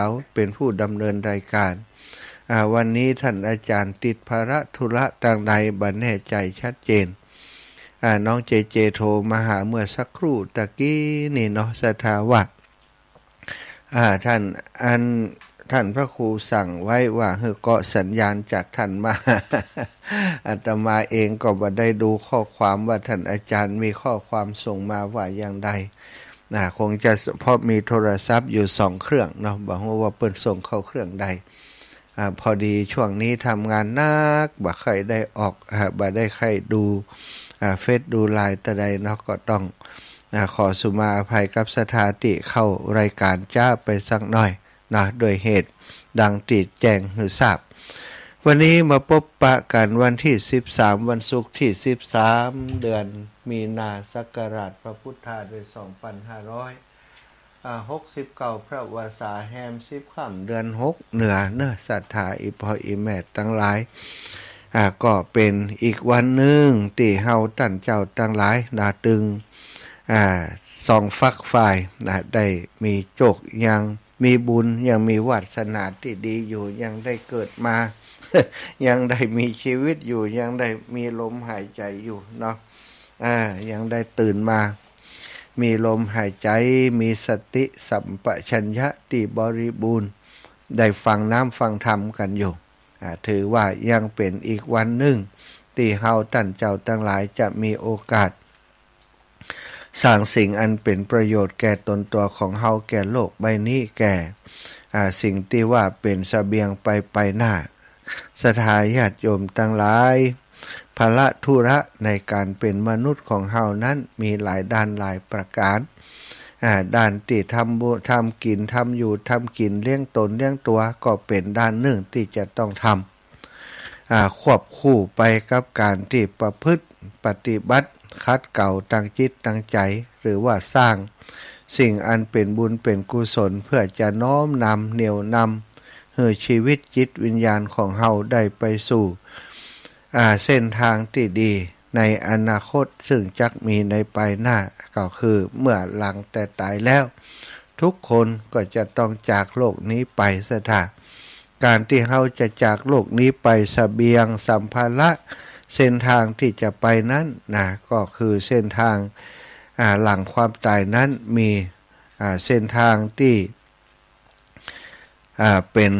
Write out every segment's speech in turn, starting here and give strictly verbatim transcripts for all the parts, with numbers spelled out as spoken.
าว เป๋นผู้ดำเนินรายการ อ่า วันนี้ต้านอาจ๋ารย์ติดภาระธุระตางใดบ่แน่ใจ๋ชัดเจน อ่า น้องเจเจโทรมาหาเมื่อสักครู่ตะกี้นี่เนาะ ศรัทธาว่า อ่า ต้าน อัน ต้านพระครูสั่งไว้ว่าหื้อเกาะสัญญาณจากต้านมา อาตมาเองก็บ่ได้ดูข้อความว่าต้านอาจ๋ารย์มีข้อความส่งมาว่าอย่างใด อ่า คงจะเพราะมีโทรศัพท์อยู่สองเครื่องเนาะ บ่ฮู้ว่าเปิ้นส่งเข้าเครื่องใด อ่า พอดีช่วงนี้ทำงานหนัก บ่ค่อยได้ออก อ่า บ่ได้ค่อยดู อ่า เฟซดูไลน์ตะใดเนาะ ก็ต้อง อ่า ขอสุมาอภัยกับศรัทธาตี้เข้ารายการจ๊าไปสักหน่อยนะ ด้วยเหตุดังตี้แจ้งหื้อทราบ วันนี้มาปบปะกั๋นวันตี้สิบสาม วันศุกร์ตี้สิบสาม เดือนมีนา ศักราชพระพุทธาด้วยสองปันห้าร้อย อ่า หกสิบเก้า พระวสาแฮมสิบค่ำเดือนหกเหนือเนาะ ศรัทธาอี่ป้ออี่แม่ตังหลาย อ่า ก็เป๋นอีกวันนึ่งตี้เฮาต้านเจ้าตังหลายนะ ตึง อ่า สองฝักฝ่ายนะ ได้มีโจคยังมีบุญ ยังมีวาสนาตี้ดีอยู่ ยังได้เกิดมา ยังได้มีชีวิตอยู่ ยังได้มีลมหายใจ๋อยู่เนาะ อ่า ยังได้ตื่นมา มีลมหายใจ๋ มีสติสัมปชัญญะตี้บริบูรณ์ ได้ฟังน้ำฟังธรรมกั๋นอยู่ อ่า ถือว่ายังเป๋นอีกวันนึ่งตี้เฮาต้านเจ้าตังหลายจะมีโอกาส สร้างสิ่งอันเป๋นประโยชน์แก่ตนตั๋วของเฮา แก่โลกใบนี้ แก่ อ่า สิ่งตี้ว่าเป๋นเสบียงไปไปหน้า ศรัทธาญาติโยมตังหลาย ภาระธุระในก๋านเป๋นมนุษย์ของเฮานั้นมีหลายด้านหลายประก๋าน อ่า ด้านตี้ทำบุ ทำกิ๋น ทำอยู่ ทำกิ๋น เลี้ยงตน เลี้ยงตั๋ว ก็เป๋นด้านนึ่งตี้จะต้องทำ อ่า ควบคู่ไปกับก๋านตี้ประพฤติปฏิบัติ ขัดเกลาตางจิตตางใจ๋ หรือว่าสร้างสิ่งอันเป๋นบุญเป๋นกุศล เพื่อจะน้อมนำเหนี่ยวนำหื้อชีวิตจิตวิญญาณของเฮาได้ไปสู่ อ่า เส้นตางตี้ดีในอนาคต ซึ่งจักมีในปายหน้า ก็คือเมื่อหลังแต่ต๋ายแล้ว ทุกคนก็จะต้องจากโลกนี้ไป ศรัทธา ก๋านตี้เฮาจะจากโลกนี้ไป เสบียง สัมภาระ เส้นตางตี้จะไปนั้นนะ ก็คือเส้นตาง อ่า หลังความต๋ายนั้นมี อ่า เส้นตางตี้ อ่า เป๋น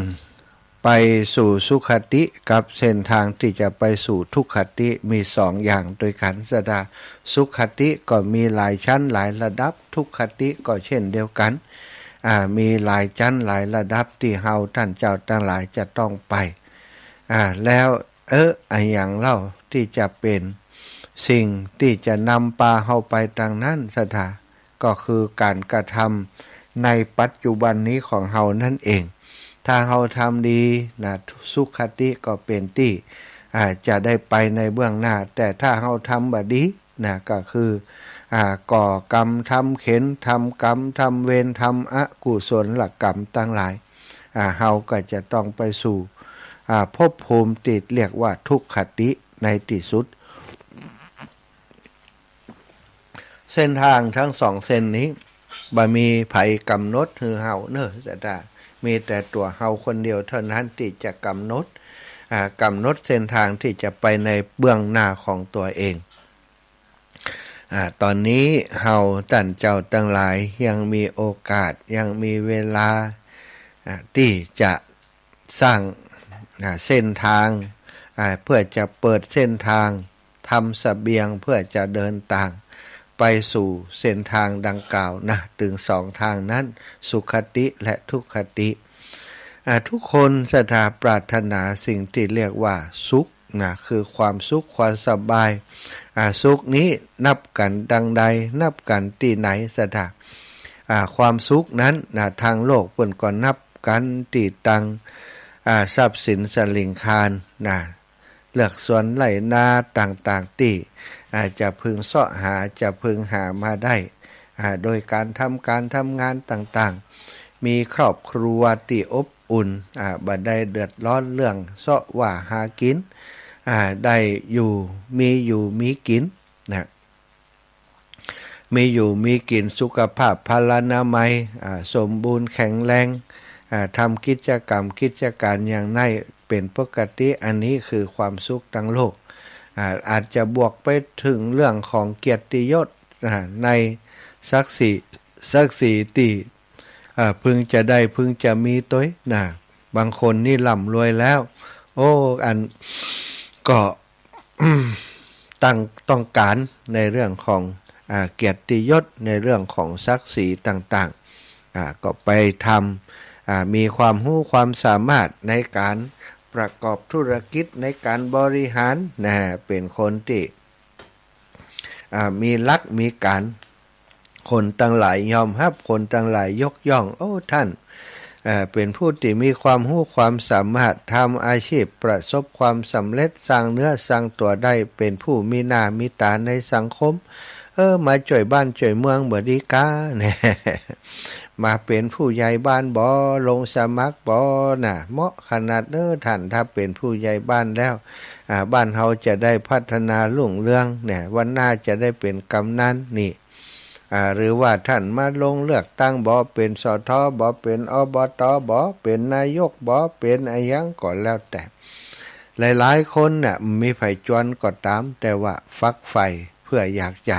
ไปสู่สุคติ กับเส้นตางตี้จะไปสู่ทุกขติ มีสองอย่างตวยกั๋น ศรัทธา สุคติก็มีหลายชั้นหลายระดับ ทุกขติก็เช่นเดียวกั๋น อ่า มีหลายชั้นหลายระดับตี้เฮาต้านเจ้าตังหลายจะต้องไป อ่า แล้ว เออ อะหยังเล่าตี้จะเป๋นสิ่งตี้จะนำปาเฮาไปตางนั้น ศรัทธา ก็คือก๋านกระทำในปัจจุบันนี้ของเฮานั้นเอง ถ้าเฮาทำดีนะ สุคติก็เป๋นตี้ อ่า จะได้ไปในเบื้องหน้า แต่ถ้าเฮาทำบ่ดีนะ ก็คือ อ่า ก่อกรรม ทำเข็ญ ทำกรรม ทำเวร ทำอกุศลกรรมตังหลาย อ่า เฮาก็จะต้องไปสู่ อ่า ภพภูมิตี้เรียกว่าทุกขติในตี้สุด เส้นตางตึงสองเส้นนี้ บ่มีใผกำหนดหื้อเฮาเนาะ ศรัทธา มีแต่ตั๋วเฮาคนเดียวเต้านั้นตี้จะกำหนด อ่า กำหนดเส้นตางตี้จะไปในเบื้องหน้าของตั๋วเอง อ่า ต๋อนนี้เฮาต้านเจ้าตังหลายยังมีโอกาส ยังมีเวลา อ่า ตี้จะ สร้าง อ่า เส้นตาง อ่า เปื้อจะเปิดเส้นตาง ทำเสบียงเปื้อจะเดินตางไปสู่เส้นตางดังกล่าวนะ ตึงสองตางนั้น สุคติและทุกขติ อ่า ทุกคนศรัทธาปรารถนาสิ่งตี้เรียกว่าสุขนะ คือความสุขความสบาย อ่า สุขนี้นับกั๋นตางใด นับกั๋นตี้ไหนศรัทธา อ่า ความสุขนั้นนะ ตางโลกเปิ้นก็นับ กั๋นตี้ตาง อ่า ทรัพย์สินสะหลิงคารนะ เฮือนสวนไฮ่นาต่างๆ ตี้ อ่า จะพึงเซาะหา จะพึงหามาได้ อ่า โดยก๋านทำก๋านทำงานต่างๆ มีครอบครัวตี้อบอุ่น อ่า บ่ได้เดือดร้อนเรื่องเซาะว่าหากิ๋น อ่า ได้อยู่ มีอยู่มีกิ๋นนะ มีอยู่มีกิ๋น สุขภาพพลานามัย อ่า สมบูรณ์แข็งแรง อ่า ทำกิจกรรมกิจก๋านอย่างใดเป๋นปกติ อันนี้คือความสุขตางโลก อ่า อาจจะบวกไปเถิงเรื่องของเกียรติยศ อ่า ในศักดิ์ศรี ศักดิ์ศรีตี้ อ่า พึงจะได้พึงจะมีตวยนะ บางคนนี่ร่ำรวยแล้ว โอ้ อัน ก็ ต้อง ต้องก๋านในเรื่องของ อ่า เกียรติยศ ในเรื่องของศักดิ์ศรีต่างๆ อ่า ก็ไปทำ อ่า มีความฮู้ความสามารถในก๋านประกอบธุรกิจ ในก๋านบริหารนะ เป๋นคนตี้ อ่า มีหลักมีก๋าน คนตังหลายยอมฮับ คนตังหลายยกย่อง โอ้ ต้าน เอ่อ เป๋นผู้ตี้มีความฮู้ความสามารถ ทำอาชีพประสบความสำเร็จ สร้างเนื้อสร้างตั๋วได้ เป๋นผู้มีหน้ามีต๋าในสังคม เออ มาจ้วยบ้านจ้วยเมืองบ่ดีก้า เนี่ย มาเป๋นผู้ใหญ่บ้านบ่ ลงสมัครบ่ น่ะ เหมาะขนาดเน้อต้าน ถ้าเป๋นผู้ใหญ่บ้านแล้ว อ่า บ้านเฮาจะได้พัฒนารุ่งเรือง เนี่ย วันหน้าจะได้เป๋นกำนันนี่ อ่า หรือว่าต้านมาลงเลือกตั้งบ่ เป๋น สท บ่ เป๋น อบต บ่ เป๋นนายกบ่ เป๋นอะหยังก็แล้วแต่ หลายๆ คนน่ะ มีใผจวนก็ต๋าม แต่ว่าฝักใฝ่เปื้ออยากจะ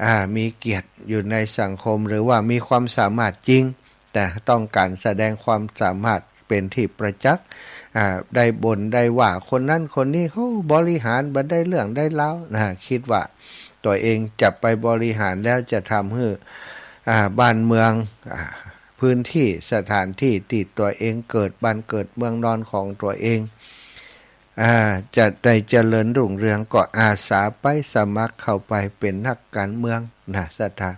อ่า มีเกียรติอยู่ในสังคม หรือว่ามีความสามารถจริง แต่ต้องก๋านแสดงความสามารถเป๋นตี้ประจักษ์ อ่า ได้บ่นได้ว่าคนนั้นคนนี้ โอ้ บริหารบ่ได้เรื่องได้ราวนะ กึ๊ดว่าตั๋วเองจะไปบริหารแล้วจะทำหื้อ อ่า บ้านเมือง อ่า พื้นตี้สถานตี้ตี้ตั๋วเองเกิด บ้านเกิดเมืองนอนของตั๋วเอง อ่า จะได้เจริญรุ่งเรือง ก็อาสาไปสมัครเข้าไปเป๋นนักก๋านเมืองนะ ศรัทธา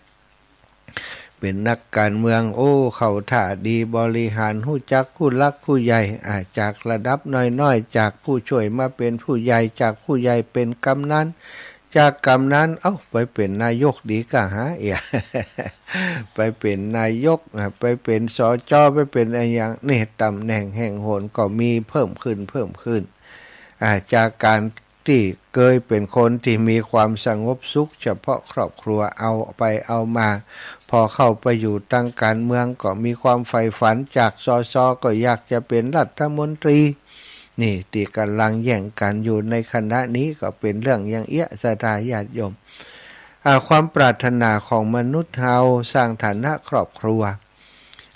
เป๋นนักก๋านเมือง โอ้ เข้าท่าดี บริหารฮู้จักผู้หลักผู้ใหญ่ อ่า จากระดับน้อยๆ จากผู้จ้วยมาเป๋นผู้ใหญ่ จากผู้ใหญ่เป๋นกำนัน จากกำนัน เอ้า ไปเป๋นนายกดีก้าหา เอีย ไปเป๋นนายก อ่า ไปเป๋น สจ ไปเป๋นอะหยัง นี่ ต๋ำแหน่งแฮ่งหนก็มีเพิ่มขึ้น เพิ่มขึ้น อ่า จากก๋านตี้เกยเป๋นคนตี้มีความสงบสุขเฉพาะครอบครัว เอาไปเอามา พอเข้าไปอยู่ตางก๋านเมืองก็มีความใฝ่ฝัน จาก สส ก็อยากจะเป๋นรัฐมนตรี นี่ตี้ก่ำลังแย่งกั๋นอยู่ในขณะนี้ ก็เป๋นเรื่องอย่างเอี้ย ศรัทธาญาติโยม อ่า ความปรารถนาของมนุษย์เฮาสร้างฐานะครอบครัว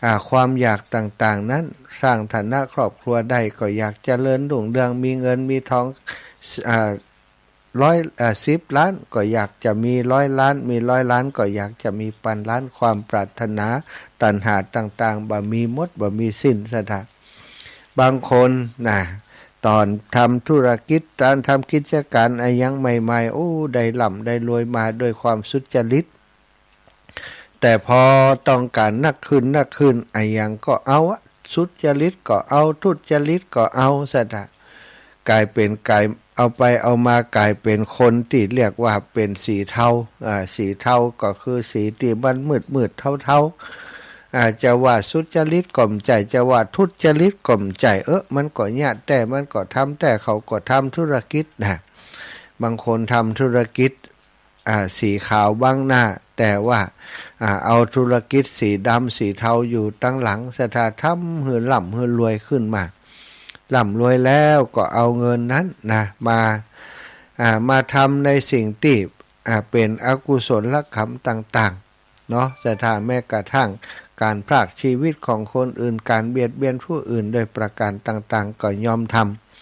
อ่า ความอยากต่างๆ นั้น สร้างฐานะครอบครัวได้ก็อยากเจริญรุ่งเรือง มีเงินมีทอง อ่า ร้อย อ่า สิบล้านก็อยากจะมีร้อยล้าน มีร้อยล้านก็อยากจะมีปันล้าน ความปรารถนาตัณหาต่างๆ บ่มีหมด บ่มีสิ้น ศรัทธา บางคนนะ ต๋อนทำธุรกิจ ต๋อนทำกิจก๋านอะหยังใหม่ๆ โอ้ ได้ร่ำได้รวยมาด้วยความสุจริต แต่พอต้องก๋านนักขึ้น นักขึ้น อะหยังก็เอาอะ สุจริตก็เอา ทุจริตก็เอา ศรัทธา ก๋ายเป๋น ก๋าย เอาไปเอามาก๋ายเป๋นคนตี้เรียกว่าเป๋นสีเทา อ่า สีเทาก็คือสีตี้มันมืดๆ เทาๆ อ่า จะว่าสุจริตก็บ่ใจ้ จะว่าทุจริตก็บ่ใจ้ เออ มันก็เยียะแต๊ มันก็ทำแต๊ เขาก็ทำธุรกิจนะ บางคนทำธุรกิจ อ่า สีขาวบังหน้า แต่ว่า อ่า เอาธุรกิจสีดำสีเทาอยู่ตังหลัง ศรัทธา ทำหื้อร่ำหื้อรวยขึ้นมา ร่ำรวยแล้วก็เอาเงินนั้นนะ มา อ่า มาทำในสิ่งตี้ อ่า เป๋นอกุศลกรรมต่างๆ เนาะ ศรัทธา แม้กระทั่งก๋านพรากชีวิตของคนอื่น ก๋านเบียดเบียนผู้อื่นโดยประก๋านต่างๆ ก็ยอมท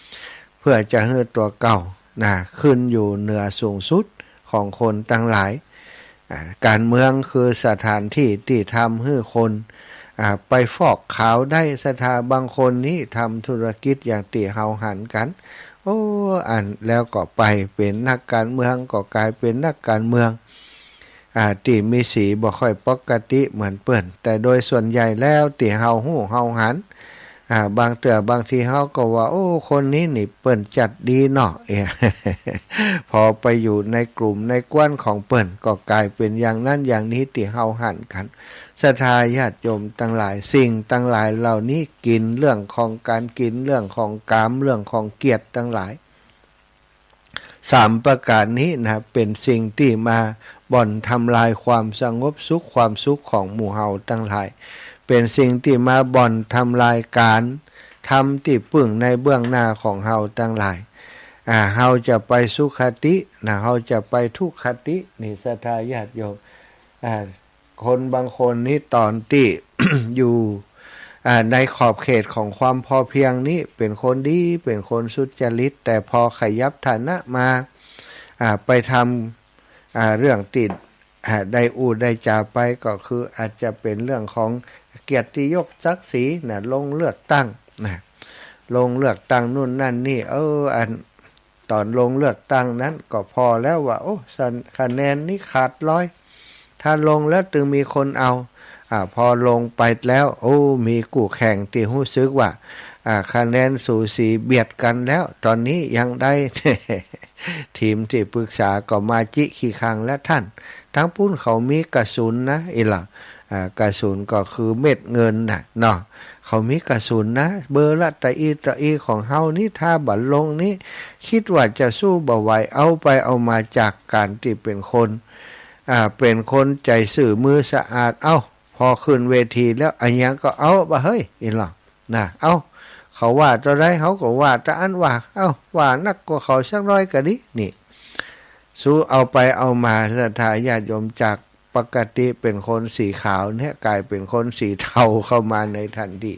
ำ เปื้อจะหื้อตั๋วเก่านะ ขึ้นอยู่เหนือสูงสุดของคนตังหลาย อ่า ก๋านเมืองคือสถานตี้ตี้ทำหื้อคน อ่า ไปฟอกขาวได้ ศรัทธา บางคนนี้ทำธุรกิจอย่างตี้เฮาหันกั๋น โอ้ อัน แล้วก็ไปเป๋นนักก๋านเมือง ก็ก๋ายเป๋นนักก๋านเมือง อ่า ตี้มีสีบ่ค่อยปกติเหมือนเปิ้น แต่โดยส่วนใหญ่แล้วตี้เฮาฮู้เฮาหัน อ่า บางเตื้อบางทีเฮาก็ว่า โอ้ คนนี้นี่เปิ้นจัดดีเนาะ เอ๊ะ พอไปอยู่ในกลุ่มในก๊วนของเปิ้นก็ก๋ายเป๋นอย่างนั้นอย่างนี้ตี้เฮาหันกั๋น ศรัทธาญาติโยมตังหลาย สิ่งตังหลายเหล่านี้กิ๋น เรื่องของก๋านกิ๋น เรื่องของกาม เรื่องของเกียรติตังหลาย สามประก๋านนี้นะ เป๋นสิ่งตี้มาบ่อนทำลายความสงบสุข ความสุขของหมู่เฮาตังหลาย เป๋นสิ่งตี้มาบ่อนทำลายก๋าน ธรรมตี้ปึ้งในเบื้องหน้าของเฮาตังหลาย อ่า เฮาจะไปสุคตินะ เฮาจะไปทุกขติ นี่ศรัทธาญาติโยม อ่า คนบางคนนี่ต๋อนตี้ อยู่ อ่า ในขอบเขตของความพอเพียงนี้ เป๋นคนดี เป๋นคนสุจริต แต่พอขยับฐานะมา อ่า ไปทำ อ่า เรื่องตี้ อ่า ได้อู้ได้จ๋าไป ก็คืออาจจะเป๋นเรื่องของเกียรติยศศักดิ์ศรีนะ ลงเลือกตั้งนะ ลงเลือกตั้งนู่นนั่นนี่ เออ อัน ต๋อนลงเลือกตั้งนั้นก็ผ่อแล้วว่า โอ้ คะแนนนี้ขาดลอย ถ้าลงแล้วตึงมีคนเอา อ่า พอลงไปแล้ว โอ้ มีกู้แข่งตี้ฮู้สึกว่า อ่า คะแนนสูสีเบียดกั๋นแล้ว ต๋อนนี้ยังได้ ทีมตี้ปรึกษาก็มาจิขี้คังแล้ว ต้าน ตางปู๊นเขามีกระสุนนะ อิหละ อ่า กระสุนก็คือเม็ดเงินน่ะเนาะ เขามีกระสุนนะ เบอร์ละตะอี้ตะอี้ ของเฮานี้ ถ้าบ่ลงนี้ กึ๊ดว่าจะสู้บ่ไหว เอาไปเอามาจากก๋านตี้เป๋นคน อ่า เป๋นคนใจ๋ซื่อมือสะอาด เอ้า พอขึ้นเวทีแล้ว อะหยังก็เอาบ่าเฮ้ย อิหละ นะ เอ้า เขาว่าเต้าใด เฮาก็ว่าเต้าอั้นว่า เอ้า ว่านักกว่าเขาสักหน้อยก็ดี นี่ สู้เอาไปเอามา ศรัทธาญาติโยม จากปกติเป๋นคนสีขาวเนี่ย ก๋ายเป๋นคนสีเทาเข้ามาในทันที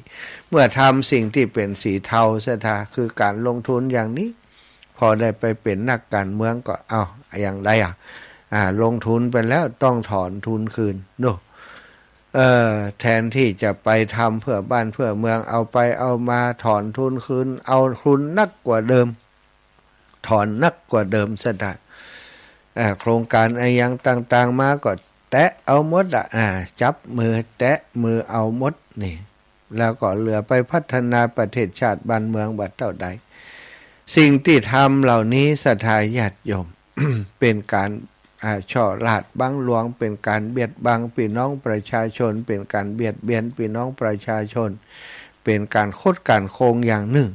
เมื่อทำสิ่งตี้เป๋นสีเทา ศรัทธา คือก๋านลงทุนอย่างนี้ พอได้ไปเป๋นนักก๋านเมืองก็ เอ้า อย่างใดอะ อ่า ลงทุนไปแล้วต้องถอนทุนคืน โน่ เอ่อ แทนตี้จะไปทำเพื่อบ้านเพื่อเมือง เอาไปเอามาถอนทุนคืน เอาทุนนักกว่าเดิม ถอนนักกว่าเดิม ศรัทธา อ่า โครงก๋านอะหยังต่างๆ มาก็แตะเอาหมดละ อ่า จับมือแตะมือเอาหมดนี่ แล้วก็เหลือไปพัฒนาประเทศชาติบ้านเมืองบ่าเต้าใด สิ่งตี้ทำเหล่านี้ ศรัทธาญาติโยม เป๋นก๋าน อ่า ฉ้อราษฎร์บังหลวง เป๋นก๋านเบียดบังปี้น้องประชาชน เป๋นก๋านเบียดเบียนปี้น้องประชาชน เป๋นก๋านคดก๋านโกงอย่างนึ่ง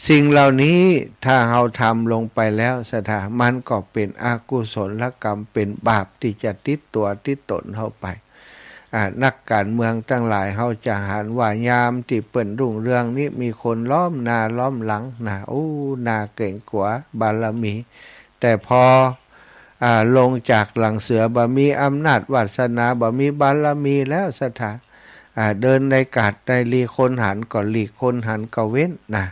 สิ่งเหล่านี้ถ้าเฮาทำลงไปแล้ว ศรัทธา มันก็เป๋นอกุศลกรรม เป๋นบาปตี้จะติดตั๋วติดต๋นเฮาไป อ่า นักก๋านเมืองตังหลาย เฮาจะหันว่ายามตี้เปิ้นรุ่งเรืองนี้ มีคนล้อมหน้าล้อมหลังนะ โอ้ น่าเกรงกั๋ว บารมี แต่พอ อ่า ลงจากหลังเสือ บ่มีอำนาจวาสนา บ่มีบารมีแล้ว ศรัทธา อ่า เดินในกาดในลี คนหันก็หลีก คนหันก็เว้นนะ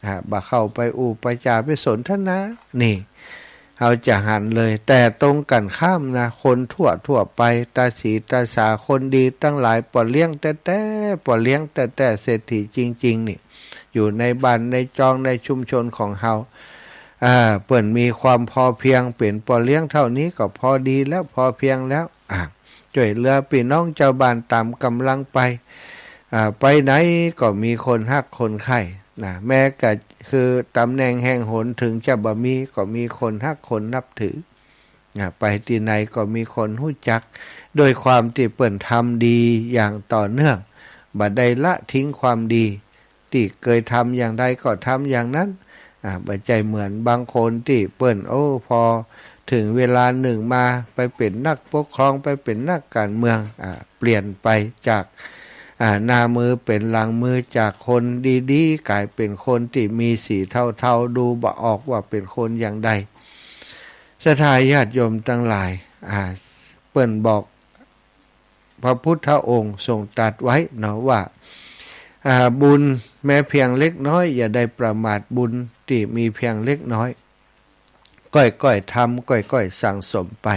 อ่า บ่เข้าไปอู้ไปจ๋าไปสนทนา นี่ เฮาจะหันเลย แต่ตรงกั๋นข้ามนะ คนทั่วทั่วไป ต๋าสีต๋าสา คนดีตังหลาย ป้อเลี้ยงแต๊ๆ ป้อเลี้ยงแต๊ๆ เศรษฐีจริงๆ นี่ อยู่ในบ้านในจองในชุมชนของเฮา อ่า เปิ้นมีความพอเพียง เป๋นป้อเลี้ยงเต้านี้ก็พอดีแล้ว พอเพียงแล้ว อ่า จ้วยเหลือปี้น้องจาวบ้านต๋ามก๋ำลังไป อ่า ไปไหนก็มีคนฮักคนใค่นะ แม้กระคือต๋ำแหน่งแห่งหนเถิงจะบ่มี ก็มีคนฮักคนนับถือ อ่า ไปตี้ไหนก็มีคนฮู้จัก ด้วยความตี้เปิ้นทำดีอย่างต่อเนื่อง บ่ได้ละทิ้งความดี ตี้เกยทำอย่างใดก็ทำอย่างนั้น อ่า บ่ใจ้เหมือนบางคนตี้เปิ้น โอ้ พอเถิงเวลานึ่งมา ไปเป๋นนักปกครอง ไปเป๋นนักก๋านเมือง อ่า เปลี่ยนไปจาก อ่า หน้ามือเป๋นหลังมือ จากคนดีๆ ก๋ายเป๋นคนตี้มีสีเทาๆ ดูบ่ออกว่าเป๋นคนอย่างใด ศรัทธาญาติโยมตังหลาย อ่า เปิ้นบอก พระพุทธองค์ทรงตรัสไว้เนาะว่า อ่า บุญแม้เพียงเล็กน้อย อย่าได้ประมาทบุญตี้มีเพียงเล็กน้อย ก้อยๆ ทำ ก้อยๆ สั่งสมไป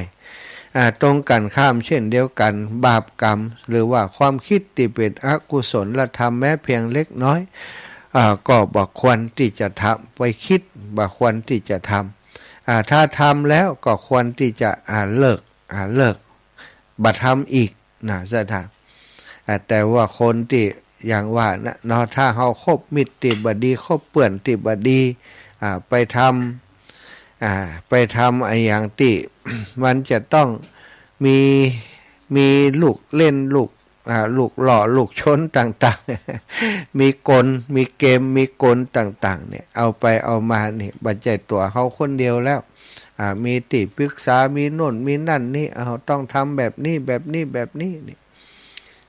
อ่า ตรงกั๋นข้ามเช่นเดียวกั๋น บาปกรรม หรือว่าความกึ๊ดตี้เป๋นอกุศลธรรมแม้เพียงเล็กน้อย อ่า ก็บ่ควรตี้จะทำ ไปกึ๊ด บ่ควรตี้จะทำ อ่า ถ้าทำแล้วก็ควรตี้จะ อ่า เลิก อ่า เลิก บ่ทำอีกนะ ศรัทธา อ่า แต่ว่าคนตี้อย่างว่านะเนาะ ถ้าเฮาคบมิตรตี้บ่ดี คบเปื้อนตี้บ่ดี อ่า ไปทำ อ่า ไปทำอะหยังตี้ มันจะต้องมี มีลูกเล่น ลูก อ่า ลูกหล่อ ลูกชนต่างๆ มีกล มีเกม มีกลต่างๆ เนี่ย เอาไปเอามานี่ บ่ใจ้ตั๋วเฮาคนเดียวแล้ว อ่า มีตี้ปรึกษา มีโน่น มีนั่นนี่ เอา ต้องทำแบบนี้ แบบนี้ แบบนี้ นี่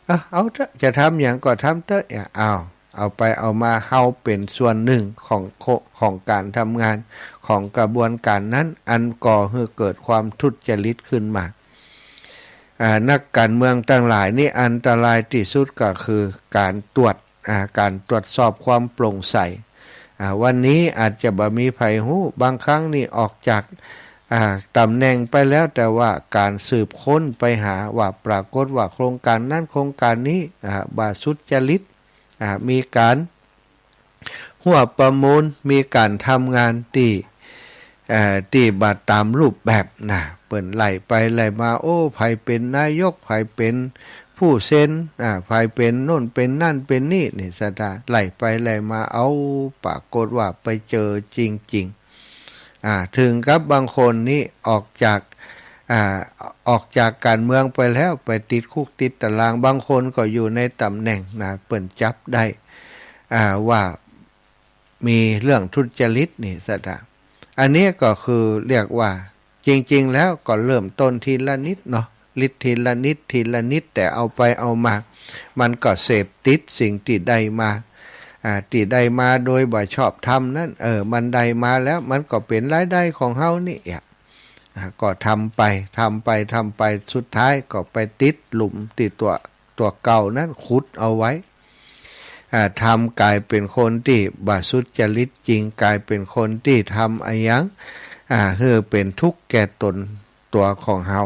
อ่ะ เอาเต๊อะ จะทำหยังก็ทำเต๊อะ เนี่ย อ้าว เอาไปเอามา เฮาเป๋นส่วนนึ่งของโค ของก๋านทำงาน ของกระบวนก๋านนั้น อันก่อหื้อเกิดความทุจริตขึ้นมา อ่า นักก๋านเมืองตังหลายนี่ อันตรายตี้สุดก็คือก๋านตรวจ อ่า ก๋านตรวจสอบความโปร่งใส อ่า วันนี้อาจจะบ่มีใผฮู้ บางครั้งนี่ออกจาก อ่า ต๋ำแหน่งไปแล้ว แต่ว่าก๋านสืบค้นไปหาว่าปรากฏว่าโครงก๋านนั้นโครงก๋านนี้ อ่า บ่สุจริต อ่า มีก๋านหัวประมูล มีก๋านทำงานตี้ เอ่อ ตี้บ่ต๋ามรูปแบบนะ เปิ้นไล่ไปไล่มา โอ้ ใผเป๋นนายก ใผเป๋นผู้เซ็น อ่า ใผเป๋นโน่นเป๋นนั่นเป๋นนี่ นี่ศรัทธา ไล่ไปไล่มา เอา ปรากฏว่าไปเจอจริงๆ อ่า เถิงกับบางคนนี่ออกจาก อ่า ออกจากก๋านเมืองไปแล้ว ไปติดคุกติดตาราง บางคนก็อยู่ในต๋ำแหน่งนะ เปิ้นจับได้ อ่า ว่ามีเรื่องทุจริต นี่ศรัทธา อันนี้ก็คือเรียกว่า จริงๆ แล้วก็เริ่มต้นทีละนิดเนาะ ริดทีละนิด ทีละนิด แต่เอาไปเอามา มันก็เสพติดสิ่งตี้ได้มา อ่า ตี้ได้มาโดยบ่ชอบธรรมนั้น เออ มันได้มาแล้ว มันก็เป๋นรายได้ของเฮานี่ อ่ะ อ่า ก็ทำไป ทำไป ทำไป สุดท้ายก็ไปติดหลุมตี้ตั๋ว ตั๋วเก่านั้นขุดเอาไว้ อ่า ทำก๋ายเป๋นคนตี้บ่สุจริตจริง ก๋ายเป๋นคนตี้ทำอะหยัง อ่า หื้อเป๋นทุกข์แก่ต๋นตั๋วของเฮา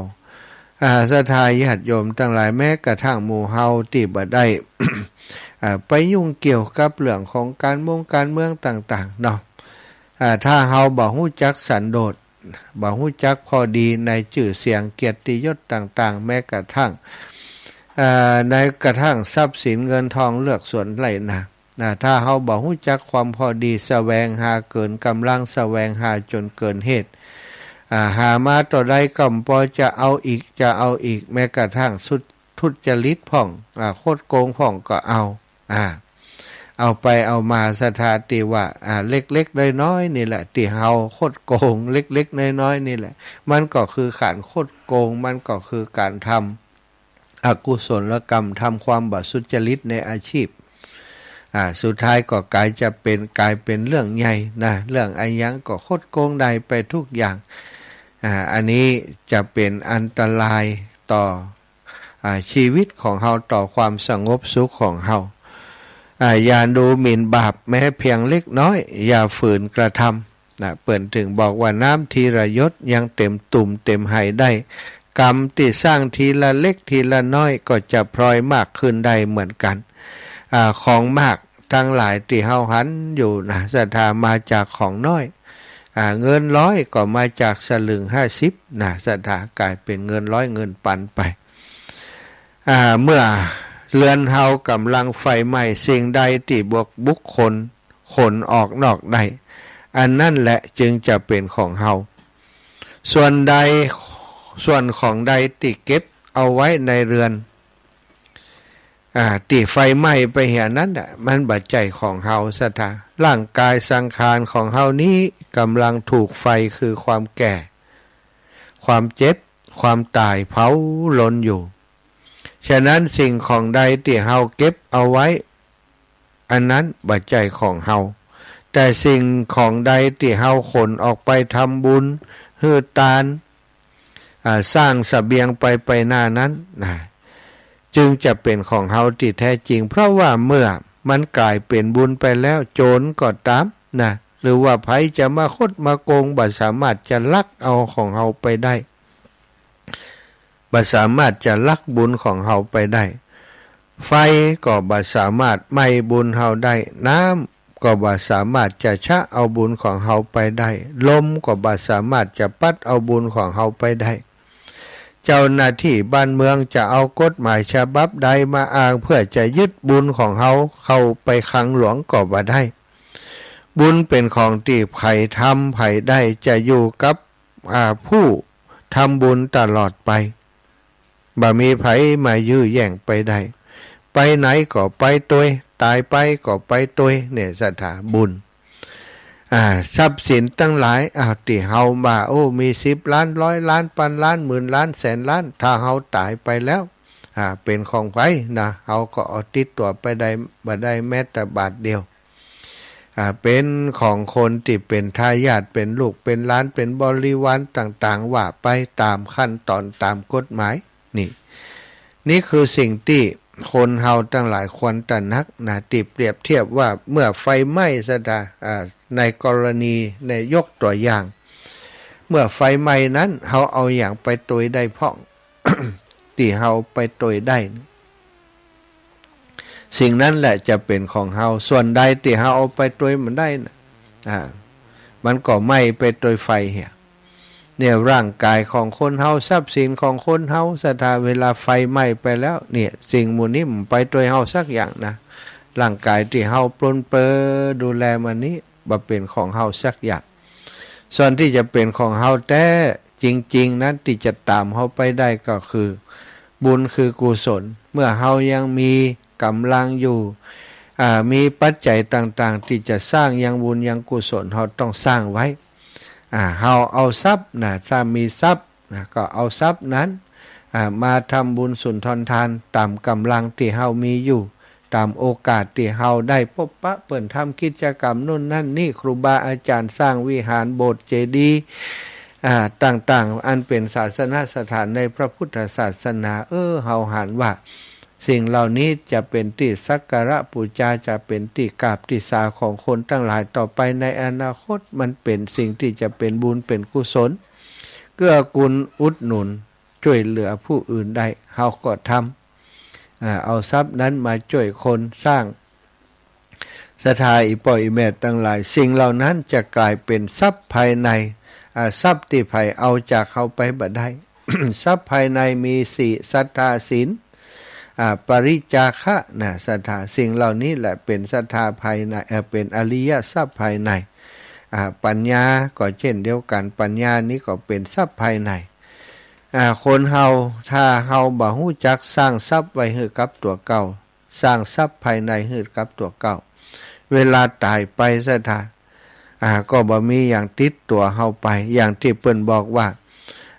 อ่า ศรัทธาญาติโยมตังหลาย แม้กระทั่งหมู่เฮาตี้บ่ได้ อ่า ไปยุ่งเกี่ยวกับเรื่องของก๋านมงก๋านเมืองต่างๆ เนาะ อ่า ถ้าเฮาบ่ฮู้จักสันโดษ บ่ฮู้จักพอดีในจื้อเสียงเกียรติยศต่างๆ แม้กระทั่ง อ่า ในกระทั่งทรัพย์สินเงินทองเฮือนสวนไฮ่นา นะ ถ้าเฮาบ่ฮู้จักความพอดี แสวงหาเกินก๋ำลัง แสวงหาจ๋นเกินเหตุ อ่า หามาเต้าใดก็บ่จะเอาอีก จะเอาอีก แม้กระทั่งสุด ทุจริตพ่อง อ่า คดโกงพ่องก็เอา อ่า เอาไปเอามา ศรัทธา ตี้ว่า อ่า เล็กๆ น้อยๆ นี่แหละ ตี้เฮาคดโกงเล็กๆ น้อยๆ นี่แหละ มันก็คือก๋านคดโกง มันก็คือก๋านทำอกุศลกรรม ทำความบ่สุจริตในอาชีพ อ่า สุดท้ายก็ก๋ายจะเป๋น ก๋ายเป๋นเรื่องใหญ่นะ เรื่องอะหยังก็คดโกงได้ไปทุกอย่าง อ่า อันนี้จะเป๋นอันตรายต่อ อ่า ชีวิตของเฮา ต่อความสงบสุขของเฮา อ่า อย่าดูหมิ่นบาปแม้เพียงเล็กน้อย อย่าฝืนกระทำ นะ เปิ้นเถิงบอกว่า น้ำทีละหยดยังเต็มตุ่มเต็มไหได้ กรรมตี้สร้างทีละเล็กทีละน้อยก็จะพลอยมากขึ้นได้เหมือนกัน อ่า ของมากตังหลายตี้เฮาหันอยู่นะ ศรัทธา มาจากของน้อย อ่า เงินร้อยก็มาจากสลึงห้าสิบนะ ศรัทธา ก๋ายเป๋นเงินร้อยเงินปันไป อ่า เมื่อเฮือนเฮาก๋ำลังไฟไหม้ สิ่งใดตี้บุค บุคคลขนออกนอกได้ อันนั้นแหละจึงจะเป๋นของเฮา ส่วนใด ส่วนของใดตี้เก็บเอาไว้ในเฮือน อ่า ตี้ไฟไหม้ไปเหียนั้นน่ะ มันบ่ใจ้ของเฮา ศรัทธา ร่างก๋ายสังขารของเฮานี้ก๋ำลังถูกไฟคือความแก่ ความเจ็บ ความต๋ายเผาลนอยู่ ฉะนั้นสิ่งของใดตี้เฮาเก็บเอาไว้ อันนั้นบ่ใจ้ของเฮา แต่สิ่งของใดตี้เฮาขนออกไปทำบุญ หื้อตาน อ่า สร้างเสบียงไปไปหน้านั้นนะ จึงจะเป๋นของเฮาตี้แท้จริง เพราะว่าเมื่อมันก๋ายเป๋นบุญไปแล้ว โจรก็ต๋ามนะ หรือว่าใผจะมาคดมาโกง บ่สามารถจะลักเอาของเฮาไปได้ บ่สามารถจะลักบุญของเฮาไปได้ ไฟก็บ่สามารถไหม้บุญเฮาได้ น้ำก็บ่สามารถจะชะเอาบุญของเฮาไปได้ ลมก็บ่สามารถจะปัดเอาบุญของเฮาไปได้ เจ้าหน้าตี้บ้านเมืองจะเอากฎหมายฉบับใดมาอ้างเพื่อจะยึดบุญของเฮาเข้าไปขังหลวงก็บ่ได้ บุญเป๋นของตี้ใผทำใผได้ จะอยู่กับ อ่า ผู้ทำบุญตลอดไป บ่มีใผมายื้อแย่งไปได้ ไปไหนก็ไปตวย ต๋ายไปก็ไปตวย เนี่ย ศรัทธา บุญ อ่า ทรัพย์สินตังหลาย อ่า ตี้เฮาว่า โอ้ มีสิบล้าน ร้อยล้าน ปันล้าน หมื่นล้าน แสนล้าน ถ้าเฮาต๋ายไปแล้ว อ่า เป๋นของใผนะ เฮาก็เอาติดตั๋วไปได้ บ่ได้แม้แต่บาทเดียว อ่า เป๋นของคนตี้เป๋นทายาท เป๋นลูก เป๋นหลาน เป๋นบริวารต่างๆ ว่าไปต๋ามขั้นต๋อน ต๋ามกฎหมาย นี่ นี่คือสิ่งตี้คนเฮาตังหลายควรตระหนักนะ ตี้เปรียบเทียบว่าเมื่อไฟไหม้ศรัทธา อ่า ในกรณี ในยกตั๋วอย่าง เมื่อไฟไหม้นั้น เฮาเอาหยังไปตวยได้พ่อง ตี้เฮาไปตวยได้ สิ่งนั้นแหละจะเป๋นของเฮา ส่วนใดตี้เฮาเอาไปตวยบ่ได้นะ อ่า มันก็ไหม้ไปตวยไฟเหีย เนี่ย ร่างก๋ายของคนเฮา ทรัพย์สินของคนเฮาศรัทธา เวลาไฟไหม้ไปแล้ว เนี่ย สิ่งหมู่นี้มันไปตวยเฮาสักอย่างนะ ร่างก๋ายตี้เฮาปรนเปรอดูแลมานี้ บ่เป๋นของเฮาสักอย่าง ส่วนตี้จะเป๋นของเฮาแต๊จริงๆ นั้น ตี้จะต๋ามเฮาไปได้ก็คือบุญคือกุศล เมื่อเฮายังมีก๋ำลังอยู่ อ่า มีปัจจัยต่างๆ ตี้จะสร้างยังบุญยังกุศล เฮาต้องสร้างไว้ อ่า เฮาเอาทรัพย์นะ ถ้ามีทรัพย์นะ ก็เอาทรัพย์นั้น อ่า มาทำบุญสุนทรทานต๋ามก๋ำลังตี้เฮามีอยู่ ต๋ามโอกาสตี้เฮาได้ปบปะเปิ้น ทำกิจกรรมโน้นนั้นนี่ ครูบาอาจ๋ารย์สร้างวิหารโบสถ์เจดีย์ อ่า ต่างๆ อันเป๋นศาสนสถานในพระพุทธศาสนา เออ เฮาหันว่าสิ่งเหล่านี้จะเป๋นตี้สักการะปู๋จา จะเป๋นตี้กราบตี้สาของคนตังหลายต่อไปในอนาคต มันเป๋นสิ่งตี้จะเป๋นบุญเป๋นกุศล เกื้อกูลอุดหนุน จ้วยเหลือผู้อื่นได้ เฮาก็ทำ อ่า เอาทรัพย์นั้นมาจ้วยคนสร้าง ศรัทธาอี่ป้ออี่แม่ตังหลาย สิ่งเหล่านั้นจะก๋ายเป๋นทรัพย์ภายใน อ่า ทรัพย์ตี้ใผเอาจากเฮาไปบ่ได้ ทรัพย์ภายในมีสี่ ศรัทธา ศีล อ่า ปริจจาคะนะ ศรัทธา สิ่งเหล่านี้แหละเป๋นศรัทธาภายใน เอ่อ เป๋นอริยทรัพย์ภายใน อ่า ปัญญาก็เช่นเดียวกั๋น ปัญญานี้ก็เป๋นทรัพย์ภายใน อ่า คนเฮา ถ้าเฮาบ่ฮู้จักสร้างทรัพย์ไว้หื้อกับตั๋วเก่า สร้างทรัพย์ภายในหื้อกับตั๋วเก่า เวลาต๋ายไปศรัทธา อ่า ก็บ่มีหยังติดตั๋วเฮาไป อย่างตี้เปิ้นบอกว่า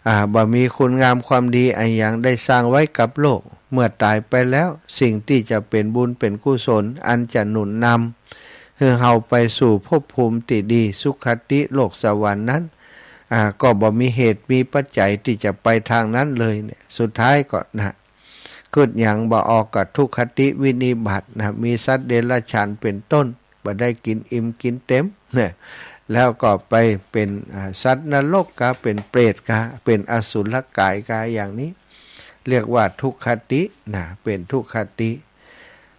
อ่า บ่มีคุณงามความดีอะหยังได้สร้างไว้กับโลก เมื่อต๋ายไปแล้ว สิ่งตี้จะเป๋นบุญเป๋นกุศล อันจะหนุนนำหื้อเฮาไปสู่ภพภูมิตี้ดี สุคติ โลกสวรรค์นั้น อ่า ก็บ่มีเหตุมีปัจจัยตี้จะไปตางนั้นเลยเนี่ย สุดท้ายก็นะ กึ๊ดหยังบ่ออกก็ทุกขติวินิบาตนะ มีสัตว์เดรัจฉานเป๋นต้น บ่ได้กิ๋นอิ่มกิ๋นเต็มนะ แล้วก็ไปเป๋น อ่า สัตว์นรกกา เป๋นเปรตกา เป๋นอสุรก๋ายกา อย่างนี้ เรียกว่าทุกขตินะ เป๋นทุกขติ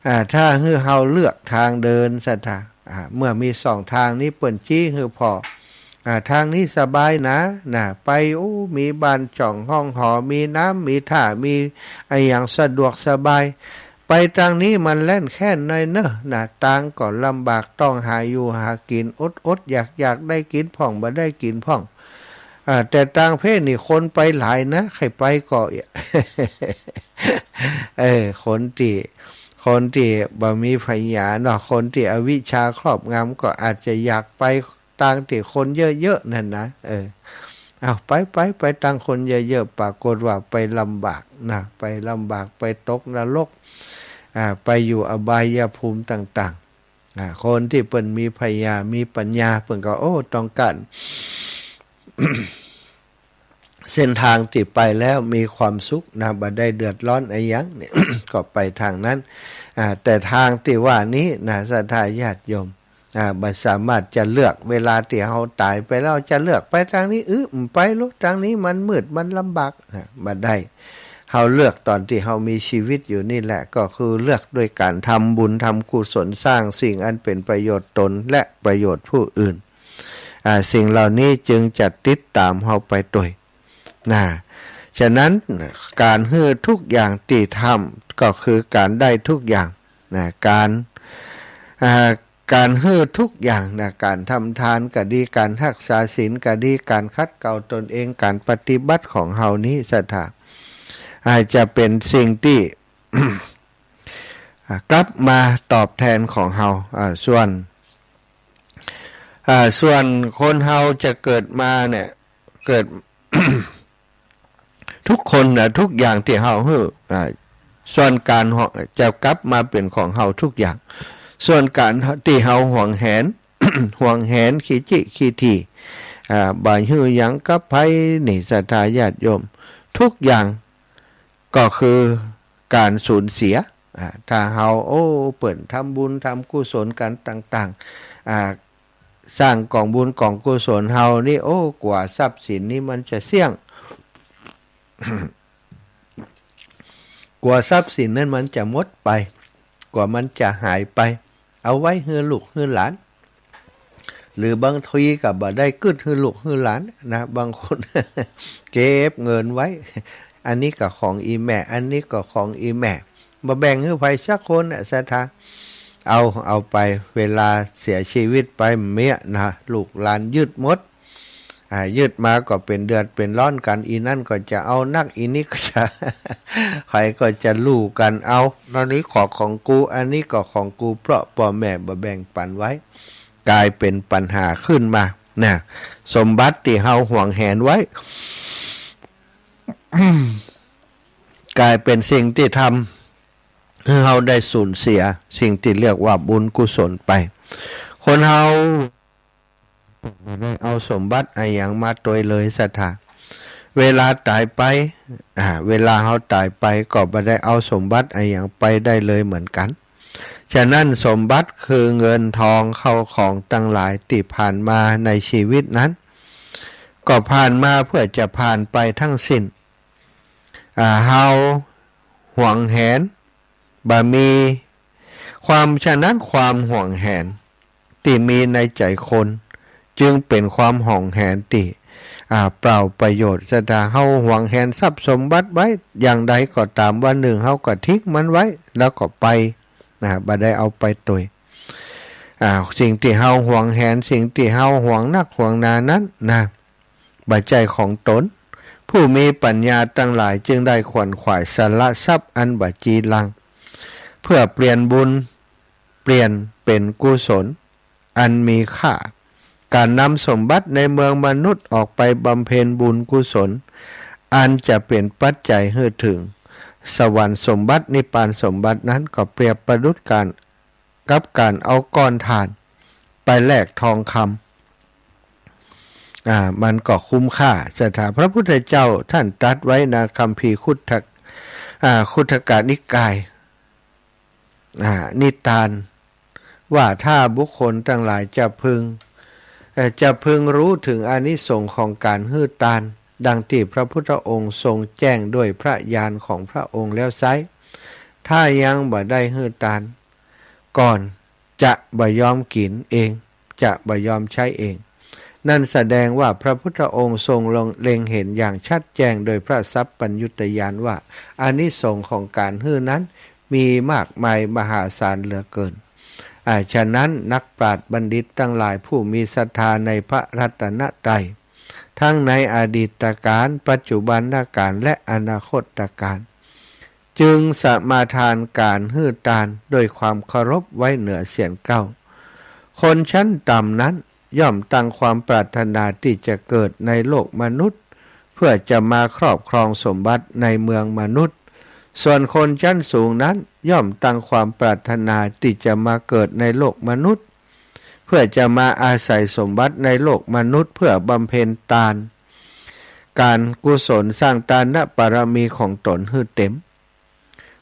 อ่า ถ้าหื้อเฮาเลือกตางเดินศรัทธา อ่า เมื่อมีสองตางนี้เปิ้นชี้หื้อผ่อ อ่า ตางนี้สบายนา นะ ไป อู้ มีบ้านจ่องห้องหอ มีน้ำ มีท่า มีอะหยังสะดวกสบาย ไปตางนี้มันแล่นแคล่นหน่อยเนอะ นะ ตางก็ลำบาก ต้องหาอยู่หากิ๋น อดๆ อยากๆ ได้กิ๋นพ่อง บ่ได้กิ๋นพ่อง อ่า แต่ตางเพศนี่คนไปหลายนะ ใค่ไปก็ เออ คนตี้ คนตี้บ่มีปัญญาเนาะ คนตี้อวิชชาครอบงำก็อาจจะอยากไปตางตี้คนเยอะๆ นั่นนะ เออ เอาไปๆ ไปตางคนเยอะๆ ปรากฏว่าไปลำบากนะ ไปลำบาก ไปตกนรก อ่า ไปอยู่อบายภูมิต่างๆ อ่า คนตี้เปิ้นมีปัญญา มีปัญญา เปิ้นก็ โอ้ ต้องก๋าน เส้นตางตี้ไปแล้วมีความสุขนะ บ่ได้เดือดร้อนอะหยังเนี่ย ก็ไปตางนั้น อ่า แต่ตางตี้ว่านี้นะ ศรัทธาญาติโยม อ่า บ่สามารถจะเลือก เวลาตี้เฮาต๋ายไปแล้วจะเลือกไปตางนี้ อื้อ บ่ไปลู้ ตางนี้มันมืด มันลำบาก นะ บ่ได้ เฮาเลือกต๋อนตี้เฮามีชีวิตอยู่นี่แหละ ก็คือเลือกด้วยก๋านทำบุญทำกุศล สร้างสิ่งอันเป๋นประโยชน์ตนและประโยชน์ผู้อื่น อ่า สิ่งเหล่านี้จึงจะติดต๋ามเฮาไปตวย นะ ฉะนั้นก๋านหื้อทุกอย่างตี้ทำก็คือก๋านได้ทุกอย่าง นะ ก๋าน อ่า ก๋านหื้อทุกอย่างนะ ก๋านทำตานก็ดี ก๋านฮักษาศีลก็ดี ก๋านขัดเกลาตนเอง ก๋านปฏิบัติของเฮานี้ศรัทธา อ่า จะเป๋นสิ่งตี้ อ่า กลับมาตอบแทนของเฮา อ่า ส่วน อ่า ส่วนคนเฮาจะเกิดมาเนี่ย เกิด ทุกคนนะ ทุกอย่างตี้เฮาหื้อ อ่า ส่วนก๋านจะกลับมาเป๋นของเฮาทุกอย่าง ส่วนก๋านตี้เฮาหวงแหน หวงแหนขี้จิขี้ถี่ อ่า บ่หื้อหยังกับใผนี่ ศรัทธาญาติโยม ทุกอย่างก็คือก๋านสูญเสีย อ่า ถ้าเฮา โอ้ เปิ้นทำบุญทำกุศลกั๋นต่างๆ อ่า สร้างก๋องบุญก๋องกุศลเฮานี่ โอ้ กั๋วทรัพย์สินนี่มันจะเสี้ยง กั๋วทรัพย์สินนั้นมันจะหมดไป กั๋วมันจะหายไป เอาไว้หื้อลูกหื้อหลาน หรือบางทีก็บ่ได้กึ๊ดหื้อลูกหื้อหลานนะ บางคน เก็บเงินไว้ อันนี้ก็ของอี่แม่ อันนี้ก็ของอี่แม่ บ่แบ่งหื้อใผสักคนน่ะ ศรัทธา เอา เอาไป เวลาเสียชีวิตไปเมี้ยนะ ลูกหลานยึดหมด อ่า ยึดมาก็เป๋นเดือดเป๋นร้อนกั๋น อี่นั่นก็จะเอานัก อี่นี่ก็จะ ใผก็จะลู่กั๋นเอา อันนี้ก็ของกู อันนี้ก็ของกู เพราะป้อแม่บ่แบ่งปั๋นไว้ ก๋ายเป๋นปัญหาขึ้นมานะ สมบัติตี้เฮาหวงแหนไว้ ก๋ายเป๋นสิ่งตี้ทำหื้อเฮาได้สูญเสียสิ่งตี้เรียกว่าบุญกุศลไป คนเฮาบ่ได้เอาสมบัติอะหยังมาตวยเลย ศรัทธา เวลาต๋ายไป อ่า เวลาเฮาต๋ายไปก็บ่ได้เอาสมบัติอะหยังไปได้เลยเหมือนกั๋น ฉะนั้นสมบัติคือเงินทองเข้าของตังหลายตี้ผ่านมาในชีวิตนั้น ก็ผ่านมาเพื่อจะผ่านไปทั้งสิ้น อ่า เฮาหวงแหน บ่มีความ ฉะนั้นความหวงแหนตี้มีในใจ๋คน จึงเป๋นความหวงแหนตี้ อ่า เปล่าประโยชน์ ศรัทธา เฮาหวงแหนทรัพย์สมบัติไว้อย่างใดก็ต๋าม วันนึ่งเฮาก็ทิ้งมันไว้ แล้วก็ไป นะ บ่ได้เอาไปตวย อ่า สิ่งตี้เฮาหวงแหน สิ่งตี้เฮาหวงนักหวงหนานั้นนะ บ่ใจ้ของต๋น ผู้มีปัญญาตังหลายจึงได้ขวนขวายสละทรัพย์อันบ่จีรัง เพื่อเปลี่ยนบุญ เปลี่ยนเป๋นกุศล อันมีค่า ก๋านนำสมบัติในเมืองมนุษย์ออกไปบำเพ็ญบุญกุศล อันจะเป๋นปัจจัยหื้อเถิงสวรรค์สมบัติ นิพพานสมบัตินั้น ก็เปรียบประดุจก๋าน กับก๋านเอาก้อนถ่านไปแลกทองคำ อ่า มันก็คุ้มค่า ศรัทธา พระพุทธเจ้าท่านตรัสไว้ในคัมภีร์คุตทะ- อ่า คุตทกนิกาย อ่า นิทาน ว่าถ้าบุคคลตังหลายจะพึง เอ่อ จะพึงรู้เถิงอานิสงส์ของก๋านหื้อตาน ดังตี้พระพุทธองค์ทรงแจ้งด้วยพระญาณของพระองค์แล้วไซร้ ถ้ายังบ่ได้หื้อตานก่อน จะบ่ยอมกิ๋นเอง จะบ่ยอมใจ๊เอง นั่นแสดงว่าพระพุทธองค์ทรงเล็งเห็นอย่างชัดแจ้งโดยพระสัพพัญญุตญาณว่า อานิสงส์ของก๋านหื้อนั้นมีมากมายมหาศาลเหลือเกิน อ่า ฉะนั้นนักปราชญ์บัณฑิตตังหลายผู้มีศรัทธาในพระรัตนตรัย ทั้งในอดีตกาล ปัจจุบันกาล และอนาคตกาล จึงสมาทานก๋านหื้อตานด้วยความเคารพไว้เหนือเสี้ยนเกล้า คนชั้นต่ำนั้นย่อมตั้งความปรารถนาตี้จะเกิดในโลกมนุษย์ เพื่อจะมาครอบครองสมบัติในเมืองมนุษย์ ส่วนคนชั้นสูงนั้นย่อมตั้งความปรารถนาตี้จะมาเกิดในโลกมนุษย์ เพื่อจะมาอาศัยสมบัติในโลกมนุษย์ เพื่อบำเพ็ญตาน ก๋านกุศล สร้างตานบารมีของตนหื้อเต็ม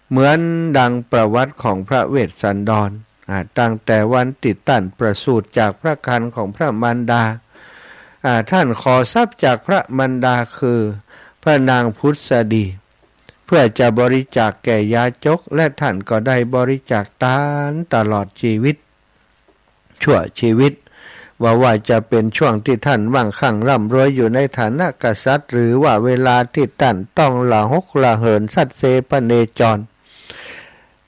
เหมือนดังประวัติของพระเวสสันดร อ่า ตั้งแต่วันตี้ต้านประสูติจากพระครรภ์ของพระมารดา อ่า ต้านขอทรัพย์จากพระมารดาคือพระนางผุสดี เพื่อจะบริจาคแก่ยาจก และต้านก็ได้บริจาคตานตลอดชีวิต ชั่วชีวิต บ่ว่าจะเป๋นช่วงตี้ต้านมั่งคั่งร่ำรวยอยู่ในฐานะกษัตริย์ หรือว่าเวลาตี้ต้านต้องระหกระเหินสัตเสพเนจร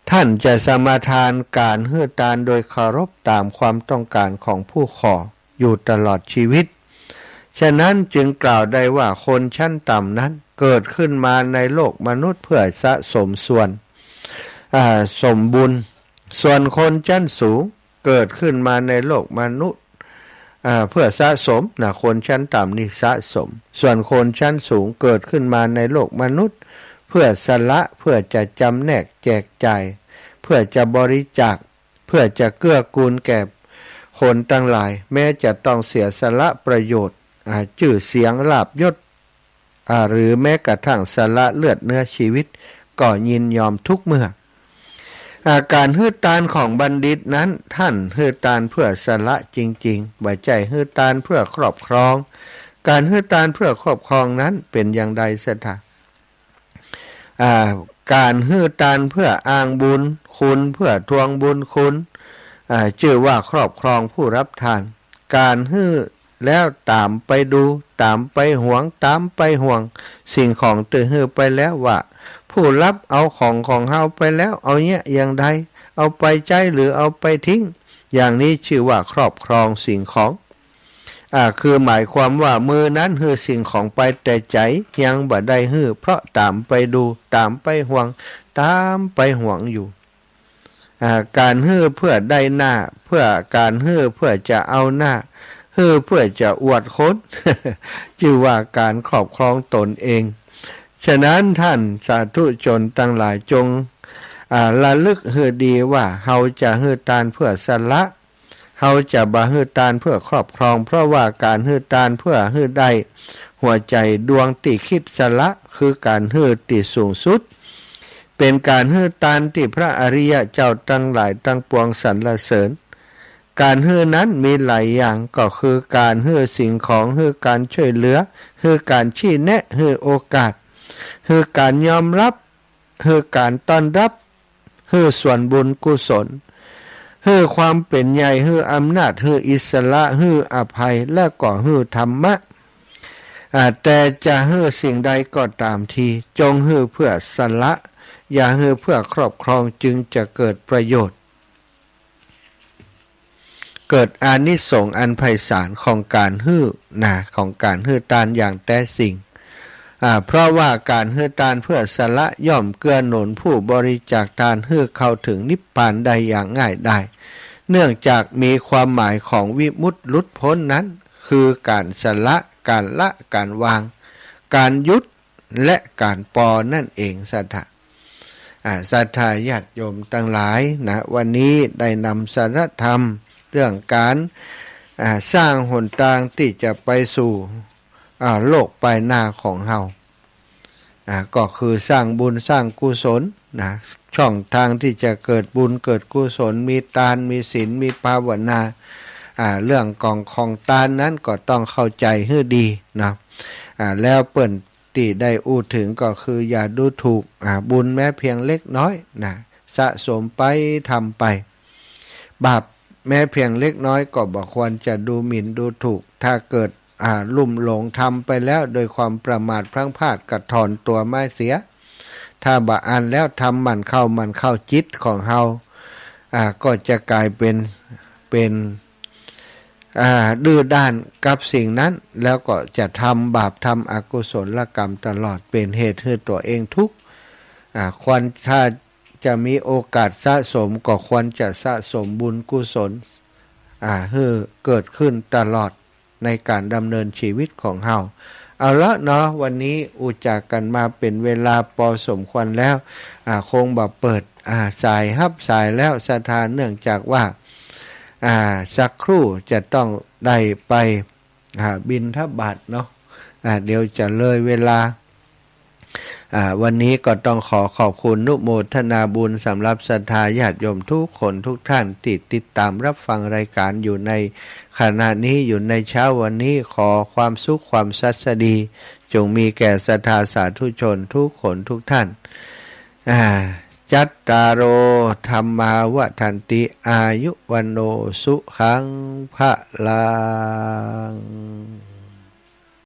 ต้านจะสมาทานก๋านหื้อตานโดยเคารพต๋ามความต้องก๋านของผู้ขออยู่ตลอดชีวิต ฉะนั้นจึงกล่าวได้ว่าคนชั้นต่ำนั้นเกิดขึ้นมาในโลกมนุษย์เพื่อสะสมส่วน อ่า สมบุญ ส่วนคนชั้นสูงเกิดขึ้นมาในโลกมนุษย์ อ่า เพื่อสะสมนะ คนชั้นต่ำนี่สะสม ส่วนคนชั้นสูงเกิดขึ้นมาในโลกมนุษย์ เพื่อสละ เพื่อจะจำแนกแจกจ่าย เพื่อจะบริจาค เพื่อจะเกื้อกูลแก่คนตังหลาย แม้จะต้องเสียสละประโยชน์ อ่า จื้อเสียง ลาภยศ อ่า หรือแม้กระทั่งสละเลือดเนื้อชีวิต ก็ยินยอมทุกเมื่อ อ่า ก๋านหื้อตานของบัณฑิตนั้น ต้านหื้อตานเพื่อสละจริงๆ บ่ใจ้หื้อตานเพื่อครอบครอง ก๋านหื้อตานเพื่อครอบครองนั้นเป๋นอย่างใดศรัทธา อ่า ก๋านหื้อตานเพื่ออ้างบุญคุณ เพื่อทวงบุญคุณ อ่า จื้อว่าครอบครองผู้รับตาน ก๋านหื้อแล้วต๋ามไปดู ต๋ามไปหวง ต๋ามไปห่วงสิ่งของตี้หื้อไปแล้วว่า ผู้รับเอาของของเฮาไปแล้ว เอาเยียะอย่างใด เอาไปใจ๊หรือเอาไปทิ้ง อย่างนี้จื้อว่าครอบครองสิ่งของ อ่า คือหมายความว่ามื้อนั้นหื้อสิ่งของไปแต่ใจ๋ ยังบ่ได้หื้อ เพราะต๋ามไปดู ต๋ามไปห่วง ต๋ามไปหวงอยู่ อ่า ก๋านหื้อเพื่อได้หน้า เพื่อก๋านหื้อเพื่อจะเอาหน้า หื้อเพื่อจะอวดคน จื้อว่าก๋านครอบครองตนเอง ฉะนั้นต้านสาธุชนตังหลายจง อ่า ระลึกหื้อดีว่าเฮาจะหื้อตานเพื่อสละ เฮาจะบ่หื้อตานเพื่อครอบครอง เพราะว่าก๋านหื้อตานเพื่อหื้อได้หัวใจ๋ดวงตี้กึ๊ดสละ คือก๋านหื้อตี้สูงสุด เป๋นก๋านหื้อตานตี้พระอริยะเจ้าตังหลายตังปวงสรรเสริญ ก๋านหื้อนั้นมีหลายอย่าง ก็คือก๋านหื้อสิ่งของ หื้อก๋านจ้วยเหลือ หื้อก๋านชี้แนะ หื้อโอกาส หื้อก๋านยอมรับ หื้อก๋านต้อนรับ หื้อส่วนบุญกุศล หื้อความเป๋นใหญ่ หื้ออำนาจ หื้ออิสระ หื้ออภัย และก็หื้อธรรมะ อ่า แต่จะหื้อสิ่งใดก็ต๋ามที จงหื้อเพื่อสละ อย่าหื้อเพื่อครอบครอง จึงจะเกิดประโยชน์ เกิดอานิสงส์อันไพศาลของก๋านหื้อนะ ของก๋านหื้อตานอย่างแต๊จริง อ่า เพราะว่าก๋านหื้อตานเพื่อสละย่อมเกื้อหนุนผู้บริจาคตานหื้อเข้าถึงนิพพานได้อย่างง่ายดาย เนื่องจากมีความหมายของวิมุตติหลุดพ้นนั้น คือก๋านสละ ก๋านละ ก๋านวาง ก๋านหยุด และก๋านปอนั่นเองศรัทธา อ่า ศรัทธาญาติโยมตังหลายนะ วันนี้ได้นำสาระธรรมเรื่องก๋าน อ่า สร้างหนตางตี้จะไปสู่ อ่า โลกปายหน้าของเฮา อ่า ก็คือสร้างบุญสร้างกุศลนะ ช่องตางตี้จะเกิดบุญเกิดกุศล มีตาน มีศีล มีภาวนา อ่า เรื่องของ ของตานนั้นก็ต้องเข้าใจ๋หื้อดีนะ อ่า แล้วเปิ้น ตี้ได้อู้เถิงก็คืออย่าดูถูก อ่า บุญแม้เพียงเล็กน้อยนะ สะสมไป ทำไป บาปแม้เพียงเล็กน้อยก็บ่ควรจะดูหมิ่นดูถูก ถ้าเกิด อ่า ลุ่มหลงทำไปแล้วโดยความประมาทพลั้งพลาดก็ถอนตั๋วมาเสีย ถ้าบ่อั้นแล้วทำหมั่นเข้าหมั่นเข้าจิตของเฮา อ่า ก็จะก๋ายเป๋น เป๋น อ่า ดื้อด้านกับสิ่งนั้น แล้วก็จะทำบาปทำอกุศลกรรมตลอด เป๋นเหตุหื้อตั๋วเองทุกข์ อ่า ควร ถ้าจะมีโอกาสสะสมก็ควรจะสะสมบุญกุศล อ่า หื้อเกิดขึ้นตลอดในก๋านดำเนินชีวิตของเฮา เอาละเนาะ วันนี้อู้จ๋ากั๋นมาเป๋นเวลาปอสมควรแล้ว อ่า คงบ่เปิด อ่า สายฮับสายแล้วศรัทธา เนื่องจากว่า อ่า สักครู่จะต้องได้ไป อ่า บิณฑบาตเนาะ อ่า เดี๋ยวจะเลยเวลา อ่า วันนี้ก็ต้องขอขอบคุณอนุโมทนาบุญสำหรับศรัทธาญาติโยมทุกคนทุกท่านตี้ติดตามรับฟังรายการอยู่ในขณะนี้ อยู่ในเช้าวันนี้ ขอความสุขความสัสดี จงมีแก่ศรัทธาสาธุชนทุกคนทุกท่าน อ่า จัตตาโร ธัมมา วัฑฒันติ อายุ วัณโณ สุขัง พะลัง